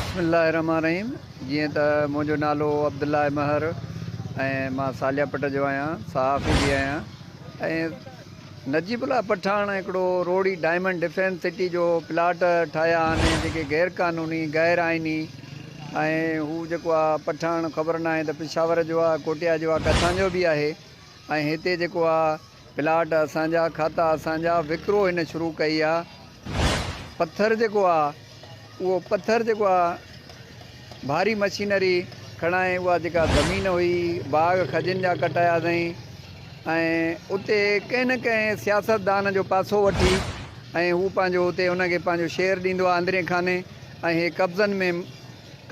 بسم الله الرحمٰن الرحيم جيئن ته منهنجو نالو عبدالله مهر ۽ مان ساليا پٽ جو آهيان صحافي به آهيان ۽ نجيب الله پٺاڻ هڪڙو روهڙي ڊائمنڊ ڊفينس سٽي جو پلاٽ ٺاهيا آهن جيڪي غير قانوني غير آئيني ۽ هو جيڪو آهي پٺاڻ خبر ناهي ته پشاور جو آهي ڪوٽيا جو آهي ڪٿان جو به آهي ۽ هتي جيڪو آهي پلاٽ اسان جا کاتا اسان جا وڪرو هن شروع ڪئي آهي پٿر جيڪو آ اهو پٿر جيڪو آ ڀاري مشينري کڻائي اها جيڪا زمين هئي باغ کجين جا ڪٽايا اٿائين ۽ اتي ڪنهن نه ڪنهن سياستدان جو پاسو وٺي ۽ هو پنهنجو اتي ان کي پنهنجو شيئر ڏيندو آ اندرين خاني ۽ هي قبضن ۾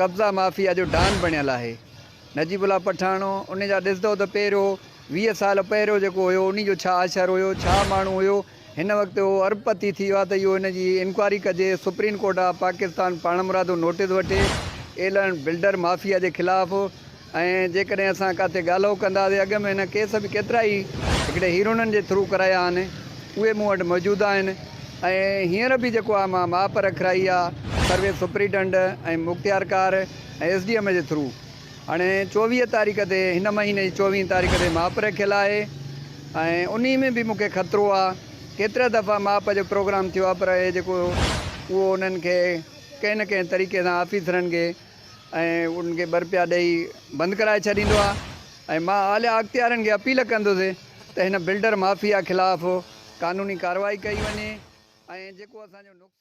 قبضا مافيا جو ڊان بڻيل آهي. نجيب الله پٺاڻ ان جا ڏسندو ته پهريون 20 سال پهريون جيڪو هيو انهي جو ڇا حشر هيو ڇا ماڻهو هيو هن وقت اهو ارب پتي ٿي ويو آهي ته اهو هن جي انڪوائري ڪجي سپريم ڪورٽ آف پاڪستان پاڻمرادو نوٽيس وٺي ايلن بلڊر مافيا جي خلاف ۽ جيڪڏهن اسان ڪاٿي ڳالهو ڪنداسين اڳ ۾ هن ڪيس به ڪيترائي هڪڙي هيرونن جي ٿرو ڪرايا آهن اهي مون وٽ موجود آهن ۽ هينئر به جيڪو آهي مان ماپ رکرائي آهي سروي سپريڊنٽ ۽ مختيارڪار ۽ ايس ڊي ايم جي ٿرو هاڻي 24 تاريخ تي هن مهيني جي 24 تاريخ تي ماپ رکيل آهي ۽ انهي ۾ به مون کي خطرو آ ڪيترا دفعا ماپ جو پروگرام ٿيو آ پر اهي جيڪو اهو انهن کي ڪنهن نه ڪنهن طريقي سان آفيسرن کي ۽ انهن کي ٻه رپيا ڏئي بند ڪرائي ڇڏيندو آ ۽ مان اعليٰ اختيارين کي اپيل ڪندس ته هن بلڊر مافيا خلاف قانوني ڪارروائي ڪئي وڃي ۽ جيڪو اسان جو نقصان.